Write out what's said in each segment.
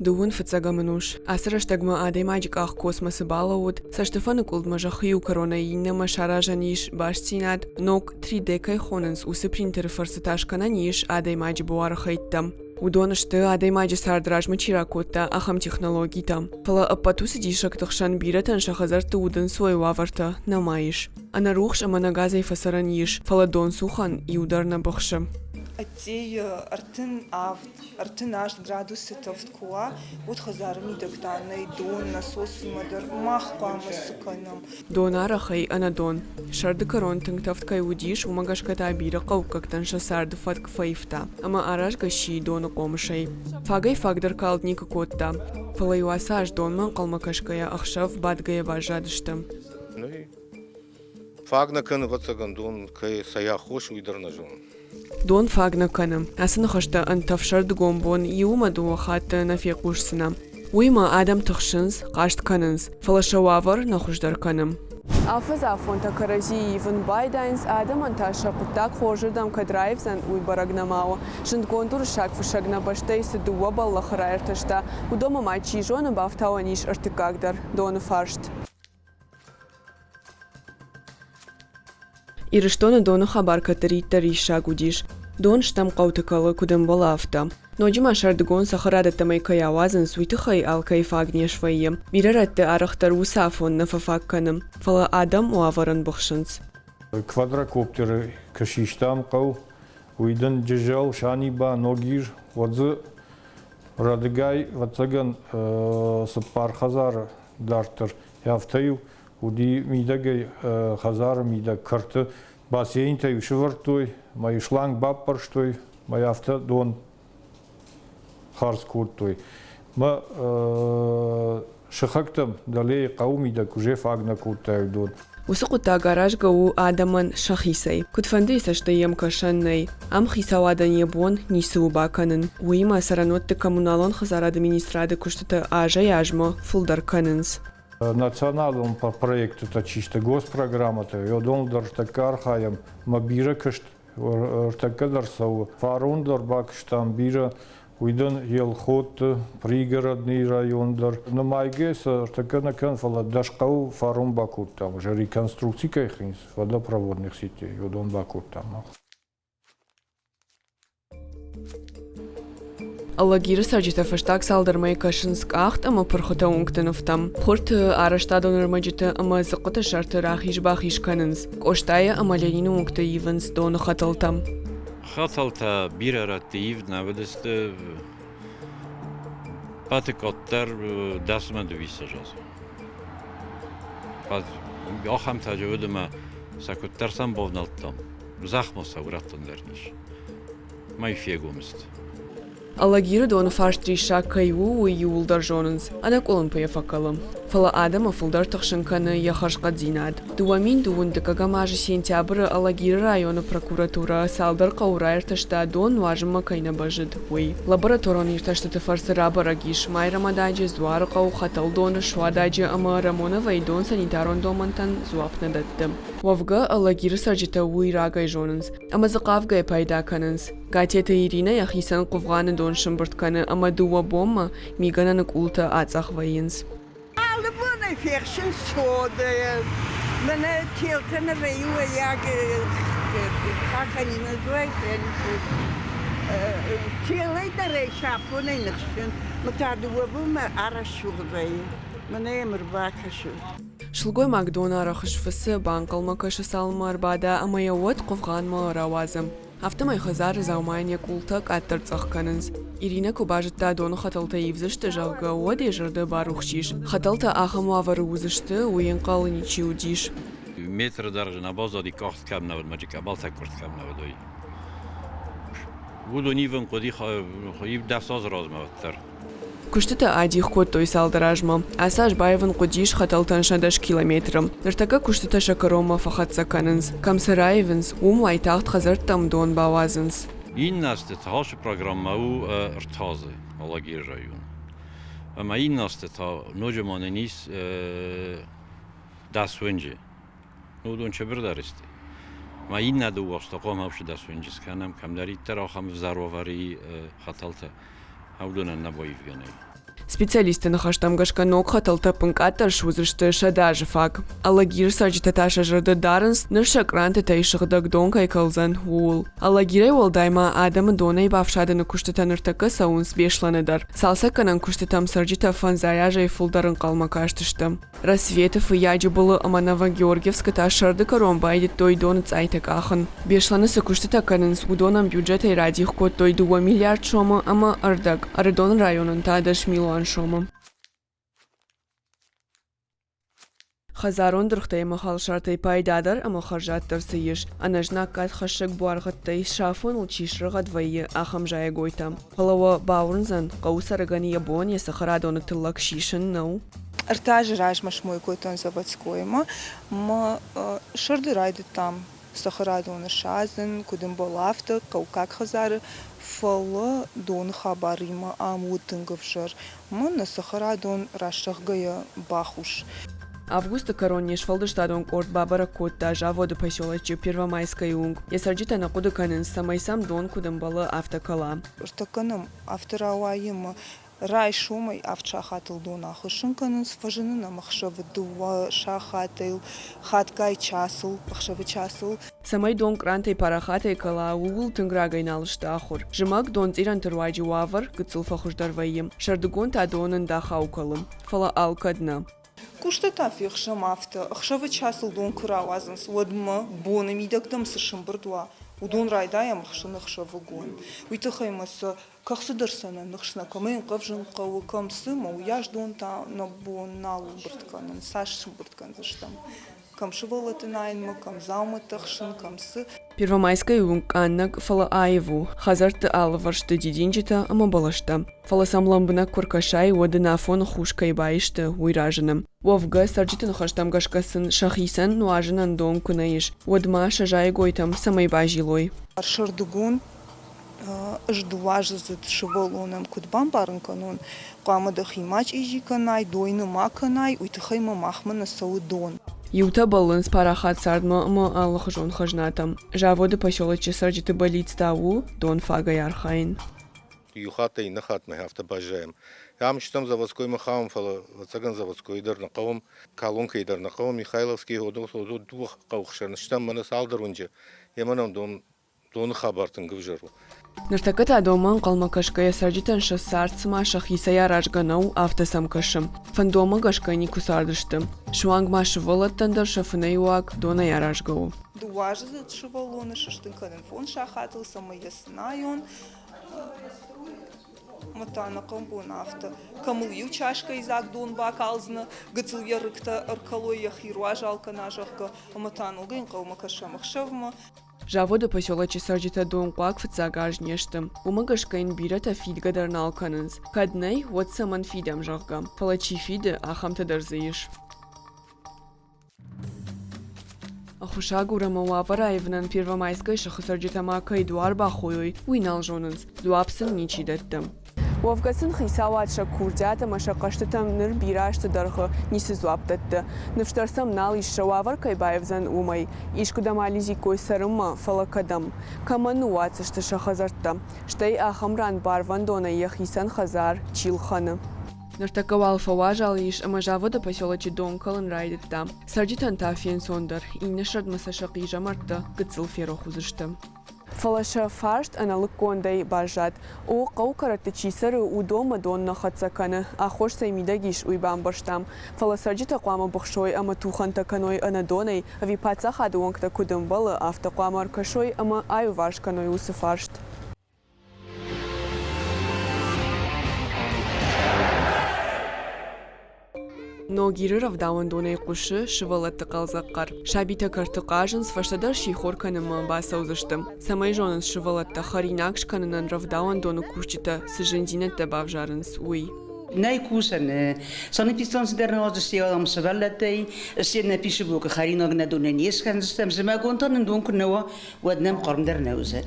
Дыууын фыццӕгӕм ӕнус. Ацы рӕстӕгмӕ адӕймаджы къах космосы балӕууыд, цӕстыфӕныкъуылдмӕ зӕххы иу кӕронӕй иннӕмӕ саразӕн ис бастдзинад, ног 3D кӕй хонынц, уыцы принтеры фӕрцы та скӕнӕн ис адӕймаджы буары хӕйттӕ. Уыдон сты, адӕймаджы цард размӕ чи ракодта, ахӕм технологитӕ. Фӕлӕ ӕппӕт уыцы диссӕгты хсӕн бирӕтӕн сӕ хӕдзӕртты удӕнцойы уавӕртӕ нӕма ис. Ӕнӕ рухс ӕмӕ ӕнӕ газӕй фӕцӕрӕн ис, фӕлӕ донцухӕн иу дӕр нӕ быхсы. Ӕддейы 37, 38 градусы тӕвд куы уа, уӕд хӕдзары мидӕг та нӕй дон, насосимӕ дӕр мах хъуамӕ цы кӕнӕм? Донарӕхӕй ӕнӕдон. Сӕрды кӕрон тынг тӕвд кӕй уыдис, уымӕ гӕсгӕ та бирӕ хъӕуккӕгтӕн сӕ царды фӕтк фӕивта ӕмӕ аразгӕ сси доны хъомысӕй. Фагӕй-фагдӕр калд никуы кодта, фӕлӕ-иу ацы аз донмӕ ӕнхъӕлмӕ кӕсгӕйӕ ӕхсӕв бадгӕйӕ баззадысты. Фаг нӕ кӕны, ӕвӕццӕгӕн, дон кӕй цӕй аххос, уый дӕр нӕ зонын. Дон фаг нӕ кӕны. Ацы ныхӕстӕ ӕнтӕф сӕрдыгон бон иумӕ дыууӕ хатты нӕ фехъусдзынӕ. Уыимӕ адӕм тыхсынц, хъаст кӕнынц, фӕлӕ сӕ уавӕр нӕ хуыздӕр кӕны. Афӕдзы афонтӕ кӕрӕдзийы ивын байдайынц, адӕмӕн та сӕ хъуыддаг хорзырдӕм кӕд раивдзӕн, уый бӕрӕг нӕма у. Зындгонд уырыссаг фыссӕг нӕ бӕстӕйы цы дыууӕ бӕллӕхы раиртӕста, уыдонмӕ ма чи зоны бафтауӕн ис ӕртыккаг дӕр – доны фарст. Ирыстоны доны хабар кӕддӕриддӕр риссаг уыдис. Дон стӕм хъӕуты кӕлы, куыд ӕмбӕлы, афтӕ. Ноджы ма сӕрдыгон цӕхӕрадӕттӕм ӕй кӕй ауадзынц, уый тыххӕй алкӕй фаг не свӕййы. Бирӕ рӕтты арӕхдӕр уыцы афон нӕ фӕфаг кӕны, фӕлӕ адӕм уавӕрӕн быхсынц. Квадрокоптеры куы систам хъӕу, уый дын Джызӕл, Саниба, Ногир, уӕд дзы радыгай, ӕвӕццӕгӕн, цыппар хӕдзары дарддӕр. Афтӕ-иу уыди мидӕгӕй хӕдзары мидӕг кӕрты бассейнтӕ-иу сӕвӕрдтой, мӕ шланг баппӕрстой, мӕ афтӕ дон хардз кодтой. Мӕ сыхӕгтӕм дӕлейы хъӕуы мидӕг уже фаг нӕ кодта дон. Уыцы хъуыддаг аразгӕ у адӕмӕн сӕхицӕй. Куыдфӕндыйы цӕстӕй йӕм кӕсӕн нӕй. Ам хицауадӕн йӕ бон ницы у бакӕнын. Уыимӕ цӕрӕнуӕтты коммуналон хӕдзарады министрады куыстытӕ азӕй-азмӕ фылдӕр кӕнынц. Националон проектытӕ чи сты, госпрограммӕтӕ, уыдон дӕр тӕккӕ архайӕм ӕмӕ бирӕ куыст ӕртӕккӕ дӕр цӕуы. Фарон дӕр бакуыстам бирӕ, уый дын Елхотты, Пригородный район дӕр. Нымайгӕ сӕ ӕртӕккӕ нӕ кӕн, фӕлӕ дӕс хъӕуы фарон бакодтам. Уже реконструкци кӕй хынц, водопроводных сетей, уыдон бакодтам мах. Алагиры цӕрджытӕ фӕстаг цалдӕр мӕйы кӕсынц къахт ӕмӕ пырхытӕ уынгты нывтӕм. Хуырты, арӕзтадон ӕрмӕджыты ӕмӕ дзыхъхъыты сӕрты рахиз-бахиз кӕнынц. Къостайы ӕмӕ Ленины уынгты ивынц доны хӕтӕлтӕ. Хӕтӕлтӕ бирӕ рӕтты ивд нӕ уыдысты. Пӕты къаддӕр дӕсмӕ дыууиссӕдз азы. Ахӕмтӕ уыд ӕмӕ сӕ куыддӕр сӕм бавнӕлдтам, зӕхмӕ сӕ урӕдтон дӕр ис. Мӕй фегом сты. Алагиры доны фарст риссаг кӕй у, уый иууылдӕр зонынц, ӕнӕкъуылымпыйӕ фӕкӕлы. Фӕлӕ адӕмы фылдӕр тыхсын кӕны йӕ хӕрзхъӕддзинад. 2000 дыккӕгӕм азы сентябры Алагиры районы прокуратурӕ цалдӕр хъӕуы раиртӕста, дон нуазынмӕ кӕй нӕ бӕззыд, уый. Лабораторон иртӕстыты фӕрцы рабӕрӕг ис, Майрӕмададжы, Дзуарыхъӕу, Хӕтӕлдоны, Суададжы ӕмӕ Рамоновайы дон санитарон домӕнтӕн дзуапп нӕ дӕтты. Уӕвгӕ, Алагиры цӕрджытӕ уый рагӕй зонынц ӕмӕ дзы хъавгӕ пайда кӕнынц. Гатеты Иринӕ йӕхицӕн хъуывгъаны дон сымбырд кӕны ӕмӕ дыууӕ бонмӕ мигӕнӕны къултӕ ацъӕх вӕййынц. Алы бонӕй фехсынц содӕйӕ. Мӕнӕ телтӕ нӕ вӕййы уӕййаг хаханинӕгӕй Телӕй дӕр ӕй сапонӕй ныхсын. Мӕ та дыууӕ бонмӕ арӕсугъд вӕййы. Мӕнӕ йӕм ӕрбакӕсут. Сылгоймаг донарӕх сфыцы, банхъӕлмӕ кӕсы цалынмӕ ӕрбада ӕмӕ йӕ уӕд хъуывгъанмӕ рауадзы. Афтӕмӕй хӕдзары дзаумайӕн йӕ къултӕ къаддӕр цъӕх кӕнынц. Иринӕ куы базыдта, доны хӕтӕлтӕ ивдзысты, зӕгъгӕ, уӕд йӕ зӕрдӕ барухс ис. Хӕтӕлтӕ ахӕм уавӕры уыдзысты, уый ӕнхъӕл ничи уыдис. Метры дӕргъы нӕ баззади къахт кӕм нӕ уыд, мӕ къӕбӕлтӕ къуырд кӕм нӕ уыд, уый. Уыдон ивын хъуыди дӕс азы размӕ уӕддӕр. Куыстытӕ адих кодтой цалдӕр азмӕ. Ацы аз баивын хъуыдис хӕтӕлтӕн сӕ дӕс километры. Ныртӕккӕ куыстытӕ сӕ кӕронмӕ фӕхӕццӕ кӕнынц. Кӕм сӕ раивынц, уым уайтагъд хӕдзӕрттӕм дон бауадзынц. Иннӕ азты та ацы программӕ у ӕртӕ Алагиры район. Ӕмӕ иннӕ азты та ноджы ма нын ис дӕс уынджы. Уыдон чыбырдӕр сты. Ма иннӕ дыууӕ азты хъуамӕ уыцы дӕс уынджы скӕнӕм, кӕмдӕриддӕр ахӕм ӕвзӕр уавӕры хӕтӕлтӕ. Уыдонӕн нӕ баивгӕ нӕй. Специалистты ныхӕстӕм гӕсгӕ ног хӕтӕлтӕ ӕппынкъаддӕр суыдзысты 100 азы фаг. Алагиры цӕрджытӕ та сӕ зӕрдӕ дарынц, ныр сӕ кърантытӕй сыгъдӕг дон кӕй кӕлдзӕн, ууыл. Алагирӕй уӕлдай ма адӕмы донӕй бафсадыны куыстытӕ ныртӕккӕ цӕуынц Беслӕны дӕр. Цалцӕггӕнӕн куыстытӕм цӕрджытӕ фӕндзай азӕй фылдӕр ӕнхъӕлмӕ кастысты. Рассветы, Фыййаджыбылы ӕмӕ Новогеоргиевскы та сӕрды кӕрон байдыдтой доны цъайтӕ къахын. Беслӕны цы куыстытӕ кӕнынц, уыдонӕн бюджетӕй радих кодтой 2 миллиард сомы ӕмӕ ӕрдӕг, Ӕрыдоны районӕн та 10 милуан сомы. Хӕдзарон дыргътӕй ӕмӕ халсартӕй пайдадӕр ӕмӕ хӕрзаддӕр цы ис, ӕнӕзнаггадхӕссӕг буаргъӕдтӕй сӕ афоныл чи срӕгъӕд вӕййы, ахӕм зайӕгойтӕ. Фӕлӕ уӕ бауырндзӕн, хъӕуы цӕрӕгӕн йӕ бон йӕ цӕхӕрадоны тыллӕг сисын нӕу. 3 азы размӕ смой кодтон Заводскоймӕ. Мӕ сӕрды райдыдтам цӕхӕрадоны садзын, куыд ӕмбӕлы, афтӕ, хъӕуккаг хӕдзары. Фӕлӕ доны хабаримӕ ам уыд тынг ӕвзӕр. Мӕн нӕ цӕхӕрадон рӕсӕгъгӕйӕ бахус. Августы кӕрон не сфӕлдыстадон къорд бабӕрӕг кодта заводы поселочы Первомайскӕйы уынг. Йӕ цӕрджытӕ нӕ хъуыды кӕнынц, цӕмӕй сӕм дон куыд ӕмбӕлы, афтӕ кӕла. Ӕртӕккӕ нӕм афтӕ рауайы ӕмӕ райсомӕй 7 сахатыл дон ахуыссын кӕнынц, фӕзыны нӕм ӕхсӕвы 2 сахатыл, хатгай часыл, ӕхсӕвы часыл. Цӕмӕй дон кърантӕй парахатӕй кӕла, ууыл тынг рагӕй нал сты ахуыр. Зымӕг донцъирӕнты руаджы уавӕр гыццыл фӕхуыздӕр вӕййы. Сӕрдыгон та дон ӕндахау кӕлы. Фӕлӕ алкӕд нӕ. Къустӕ та фехсӕм афтӕ, ӕхсӕвы часыл дон куы рауадзынц, уӕдмӕ боны мидӕг дӕм цы сӕмбырд уа, уыдон райдайӕм ӕхсын ӕхсӕвыгон. Уый тыххӕй ма сӕ кӕхцы дӕр сӕ нӕ ныхс нӕ кӕмӕй ӕнхъӕвзын хъӕуы, кӕм цы, мӕ уыйас дон та нӕ бон нал ӕмбырд кӕнын, цас сӕмбырд кӕндзыстӕм. Кӕм сывӕллӕтты найынмӕ, кӕм дзаумӕттӕ хсын, кӕм цы. Первомайскӕйы уынг къаннӕг, фӕлӕ аив у. Хӕдзӕртты алывӕрсты дидинджытӕ ӕмӕ бӕлӕстӕ. Фӕлӕ сӕм лӕмбынӕг куы ркӕсай, уӕд ын афоны хус кӕй баисты, уый разыны. Уӕвгӕ, цӕрджыты ныхӕстӕм гӕсгӕ сын сӕхицӕн нуазынӕн дон куы нӕ ис, уӕд ма сӕ зайӕгойтӕм цӕмӕй базилой. Сӕрдыгон ӕз дыууӕаздзыд сывӕллонӕн куыд бамбарын кӕнон, хъуамӕ дӕхи ма чъизи кӕнай, дойны ма кӕнай, уый тыххӕй мӕ махмӕ нӕ цӕуы дон. Иутӕ бӕллынц парахат цардмӕ ӕмӕ алыхуызон хӕзнатӕм. Заводы поселочы цӕрджыты бӕллиц та у дон фагӕй архайын. Иу хаттӕй иннӕ хаттмӕ афтӕ баззайӕм. Ам стӕм Заводскоймӕ хауӕм, фӕлӕ ӕвӕццӕгӕн Заводскойы дӕр нӕ хъӕуӕм, Колонкӕйы дӕр нӕ хъӕуӕм, Михайловскийы дыууӕ хъӕуы хсӕн стӕм мӕнӕ цалдӕр уынджы. Емӕ нӕм дон доны хабар тынг ӕвзӕр у. Ныртӕккӕ та донмӕ ӕнхъӕлмӕ кӕсгӕйӕ цӕрджытӕн сӕ цард цыма сӕхицӕй аразгӕ нӕу, афтӕ сӕм кӕсы. Фӕндонмӕ гӕсгӕ никуы цардысты. Суанг ма сывӕллӕттӕн дӕр сӕ фынӕй уаг донӕй аразгӕ у. Дыууӕаздзыд сывӕллоны сыстын кӕнын 5 сахатыл, цӕмӕй йӕ цынайон. Ӕмӕ та ӕнӕхъӕн бон афтӕ. Кӕм ыл иу чашкӕйы дзаг дон бакалдзынӕ, гыццыл йӕ рыгтӕ ӕркӕлой, йӕхи руазал кӕна, зӕгъгӕ, ӕмӕ та ногӕй ӕнхъӕлмӕ кӕсӕм ӕхсӕвмӕ. Заводы поселочы цӕрджытӕ донхъуаг фыццаг аз не сты. Уымӕ гӕсгӕ йын бирӕтӕ фидгӕ дӕр нал кӕнынц. Кӕд нӕй, уӕд цӕмӕн фидӕм, зӕгъгӕ. Фӕлӕ чи фиды, ахӕмтӕ дӕр дзы ис. Ӕххуысагур ӕмӕ уавӕр аивынӕн Первомайскӕйы сыхы цӕрджытӕ ма кӕй дуар бахойой, уый нал зонынц. Дзуапп сын ничи дӕтты. Уӕвгӕ сын хицауад сӕ курдиат ӕмӕ сӕ хъӕстытӕм ныр бирӕ азты дӕргъы ницы дзуапп дӕтты. Ныфс дӕр сӕм нал ис, сӕ уавӕр кӕй баивдзӕн, уымӕй. Искуыдӕм алидзиккой цӕрынмӕ, фӕлӕ кӕдӕм? Кӕмӕн ныууадздзысты сӕ хӕдзӕрттӕ? Стӕй ахӕм ран барвӕндонӕй йӕхицӕн хӕдзар чи лхӕны? Ныртӕккӕ уал фӕуазал ис ӕмӕ заводы поселочы дон кӕлын райдыдта. Цӕрджытӕн та фенцондӕр, иннӕ сӕрдмӕ сӕ сӕ хъизӕмӕрттӕ гыццыл ферох уыдзысты. Фӕлӕ сӕ фарст ӕнӕлыггондӕй баззад. О, хъӕуы кӕрӕтты чи цӕры, уыдонмӕ дон нӕ хӕццӕ кӕны. Аххос цӕй мидӕг ис, уый бамбӕрстам. Фӕлӕ цӕрджытӕ хъуамӕ быхсой ӕмӕ тухӕнтӕ кӕной ӕнӕ донӕй, ӕви паддзахады уӕнгтӕ куыд ӕмбӕлы, афтӕ хъуамӕ ӕркӕсой ӕмӕ аиуварс кӕной уыцы фарст. Ногиры рӕвдауӕндонӕй хъуысы сывӕллӕтты хъӕлдзӕг хъӕр. Сабитӕ кӕрты хъазынц, фӕстӕдӕр сихор кӕнынмӕ бацӕудзысты. Цӕмӕй зонынц сывӕллӕттӕ хӕринаг скӕнынӕн рӕвдауӕндоны кусджытӕ цы зындзинӕдтӕ бавзарынц, уый. Нӕй кусӕн. Санэпидстанци дӕр науадздзысты ам сывӕллӕттӕй, се нӕ пищеблокы хӕринаг нӕ донӕн не скӕндзыстӕм, зымӕгон та нын дон куы нӕ уа, уӕд нӕм хъарм дӕр нӕ уыдзӕн.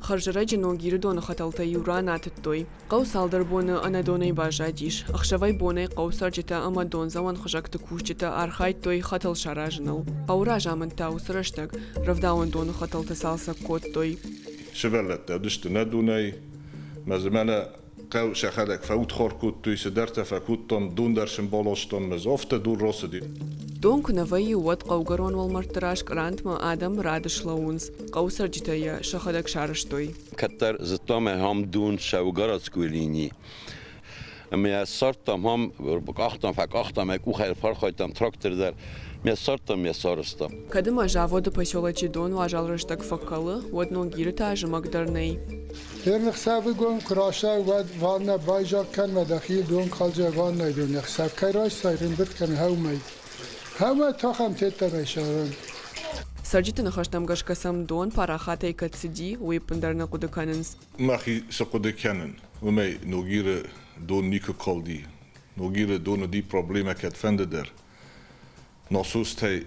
Хӕрзӕрӕджы Ногиры доны хӕтӕлтӕ иу ран атыдтой. Хъӕу цалдӕр боны ӕнӕдонӕй баззадис. Ӕхсӕвӕй-бонӕй хъӕуы цӕрджытӕ ӕмӕ дондзӕуӕн хызӕгты кусджытӕ архайдтой хӕтӕл саразыныл. Хъӕуы разамынд та уыцы рӕстӕг рӕвдауӕндоны хӕтӕлтӕ цалцӕг кодтой. Сывӕллӕттӕ уыдысты нӕ донӕй, мӕ дзы мӕнӕ. Хъӕу сӕхӕдӕг фӕудхор кодтой, цыдӕртӕ фӕкодтам, дон дӕр сын баластам, ӕз афтӕ дон рацыди. Дон куы нӕ вӕййы, уӕд хъӕугӕрон уӕлмӕрдты раз кърантмӕ адӕм рады слӕууынц. Хъӕуы цӕрджытӕ йӕ сӕхӕдӕг сарӕзтой. Кӕддӕр зыдтам ахӕм дон цӕуы городской линии. Ӕмӕ йӕ ссардтам ам, къахтам, фӕкъахтам ӕй, къухӕй фӕрхайдтам трактор дӕр. Ме ссардтам, ме сарӕзтам. Кӕд ӕмӕ заводы поселочы дон уазал рӕстӕг фӕкӕлы, уӕд Ногиры та зымӕг дӕр нӕй. Ӕрныхсӕвыгон куы расай, уӕд ваннӕ байзаг кӕн мӕ дӕхи дон калдзӕ ваннӕйы дон ӕхсӕв кӕй райстай, рымбырд кӕн хӕумӕй. Хӕумӕ тахӕм теттӕмӕй сӕрӕн. Цӕрджыты ныхӕстӕм гӕсгӕ сӕм дон парахатӕй кӕд цыди, уый ӕппындӕр нӕ хъуыды кӕнынц. Мӕхи цы хъуыды кӕнын, уымӕй Ногиры дон никуы калди. Ногиры дон уыди проблемӕ кӕдфӕнды дӕр. Насостӕй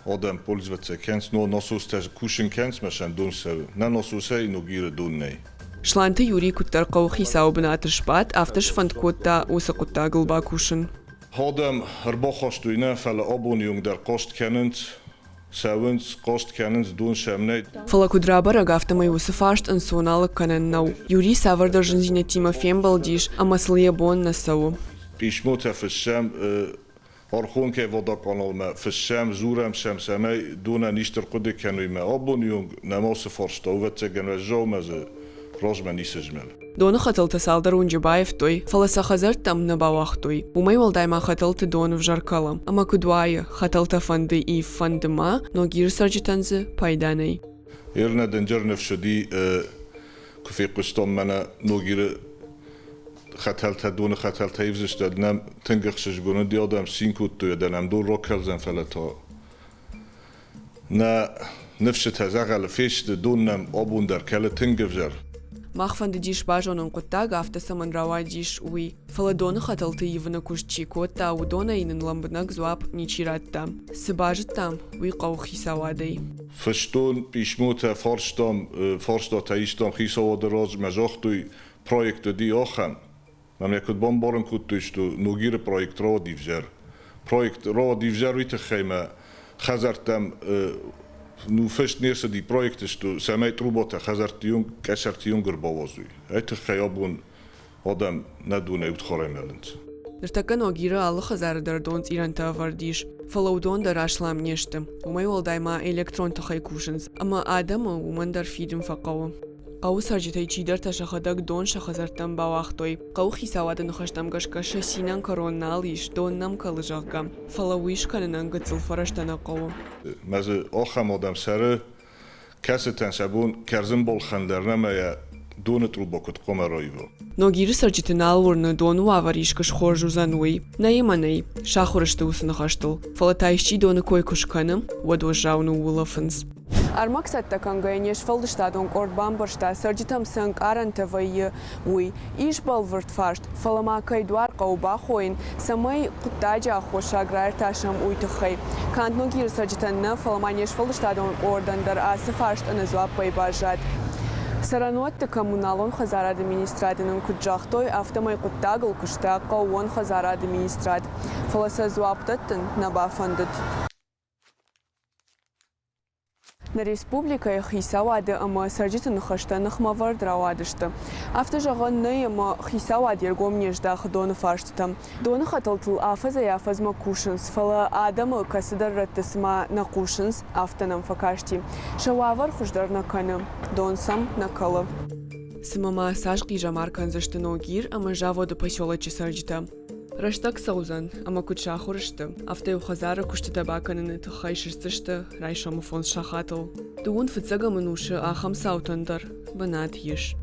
адӕм пользоваться кӕнынц, но насостӕ кусын кӕнынц, мӕ сӕм дон цӕуы. Нӕ насосӕй Ногиры дон нӕй. Сланты Юрий куыддӕр хъӕуыхицауы бынаты сбадт, афтӕ сфӕнд кодта уыцы хъуыддагыл бакусын. Адӕм ӕрбахастой нӕ, фӕлӕ абоны онг дӕр хъаст кӕнынц, цӕуынц, хъаст кӕнынц, дон сӕм нӕй. Фӕлӕ куыд рабӕрӕг, афтӕмӕй уыцы фарст ӕнцон алыг кӕнӕн нӕу. Юрий цавӕрдӕр зындзинӕдтимӕ фембӕлдис ӕмӕ сыл йӕ бон нӕ цӕуы. Писмотӕ фыссӕм Архонкӕ водоканалмӕ фыссӕм, дзурӕм сӕм, цӕмӕй донӕн исты рхъуыды кӕной мӕ абоны онг нӕма цы фарста, ӕвӕццӕгӕн, уӕззаумӕ дзы размӕ ницы змӕлы. Доны хӕтӕлтӕ цалдӕр уынджы баивтой, фӕлӕ сӕ хӕдзӕрттӕм нӕ бауагътой. Уымӕй уӕлдай ма хӕтӕлты дон ӕвзӕр кӕлы. Ӕмӕ куыд уайы, хӕтӕлтӕ фӕнды ив, фӕнды ма, Ногиры цӕрджытӕн дзы пайда нӕй. Ирнӕ дынджыр ныфс уыди, куы фехъуыстон мӕнӕ Ногиры хӕтӕлтӕ, доны хӕтӕлтӕ ивдзысты, нӕм тынг ӕхсызгон уыди, адӕм цин кодтой, нӕм дон ракӕлдзӕн, фӕлӕ та нӕ ныфсытӕ дзӕгъӕлы фесты, дон нӕм абон дӕр кӕлы тынг ӕвзӕр. Мах фӕндыдис базонын хъуыддаг афтӕ цӕмӕн рауадис, уый. Фӕлӕ доны хӕтӕлты ивыны куыст чи кодта, уыдонӕй нын лӕмбынӕг дзуапп ничи радта. Цы базыдтам, уый хъӕуы хицауадӕй. Фыстон писмотӕ, фарстам, фарстатӕ истам хицауады размӕ, загътой, проект уыди ахӕм. Мӕнӕ куыд бамбарын кодтой, что Ногиры проект рауади ӕвзӕр. Проект рауади ӕвзӕр уый тыххӕй мӕ хӕдзӕрттӕм ну фыст не рцыди проекты, что цӕмӕй трубатӕ хӕдзӕртты онг, къӕсӕрты онг ӕрбауадзой. Ай тыххӕй абон адӕм нӕ донӕй удхарӕй мӕлынц. Ныртӕккӕ Ногиры алы хӕдзары дӕр донцъирӕнтӕ ӕвӕрд ис, фӕлӕ уыдон дӕр аслам не сты. Уымӕй уӕлдай ма электрон тыхӕй кусынц, ӕмӕ адӕмы уымӕн дӕр фидын фӕхъӕуы. Хъӕуы цӕрджытӕй чидӕртӕ сӕхӕдӕг дон сӕ хӕдзӕрттӕм бауагътой. Хъӕуы хицауады ныхӕстӕм гӕсгӕ сӕ цинӕн кӕрон нал ис, дон нӕм кӕлы, зӕгъгӕ. Фӕлӕ уый скӕнынӕн гыццыл фӕрӕзтӕ нӕ хъӕуы. Мӕ дзы ахӕм адӕм цӕры, кӕцытӕн сӕ бон кӕрдзын балхӕн дӕр нӕма йӕ доны труба куыд хъуамӕ раива. Ногиры цӕрджыты нал уырны, доны уавӕр искуы схорз уыдзӕн, уый. Нӕй ӕмӕ нӕй, сахуыр сты уыцы ныхӕстыл. Фӕлӕ та исчи доны кой куы скӕны, уӕд уӕззау ныуулӕфынц. Ӕрмӕг цӕттӕ кӕнгӕйӕ не сфӕлдыстадон къорд бамбӕрста, цӕрджытӕм цы ӕнкъарӕнтӕ вӕййы, уый. Ис бӕлвырд фарст, фӕлӕ ма кӕй дуар хъӕуы бахойын, цӕмӕй хъуыддаджы аххосаг раиртасӕм, уый тыххӕй. Канд Ногиры цӕрджытӕн нӕ, фӕлӕ ма не сфӕлдыстадон къордӕн дӕр ацы фарст ӕнӕдзуаппӕй баззад. Цӕрӕнуӕтты коммуналон хӕдзарады министрады нын куыд загътой, афтӕмӕй хъуыддагыл куыста хъӕууон хӕдзарады министрад, фӕлӕ сӕ дзуапп дӕттын нӕ бафӕндыд. Нӕ республикӕйы хицауады ӕмӕ цӕрджыты ныхӕстӕ ныхмӕвӕрд рауадысты. Афтӕ зӕгъӕн нӕй, ӕмӕ хицауад йе ргом не здахы доны фарстытӕм. Доны хӕтӕлтыл афӕдзӕй-афӕдзмӕ кусынц, фӕлӕ адӕмы кӕцыдӕр рӕтты цыма нӕ хъусынц, афтӕ нӕм фӕкасти. Сӕ уавӕр хуыздӕр нӕ кӕны, дон сӕм нӕ кӕлы. Цымӕ ма цас хъизӕмар кӕндзысты Ногир ӕмӕ заводы поселочы цӕрджытӕ? Рӕстӕг цӕудзӕн, ӕмӕ куыд сахуыр сты, афтӕ-иу хӕдзары куыстытӕ бакӕныны тыххӕй сыстдзысты райсомы фондз сахатыл. Дыууын фыццӕгӕм ӕнусы ахӕм цаутӕн дӕр бынат ис.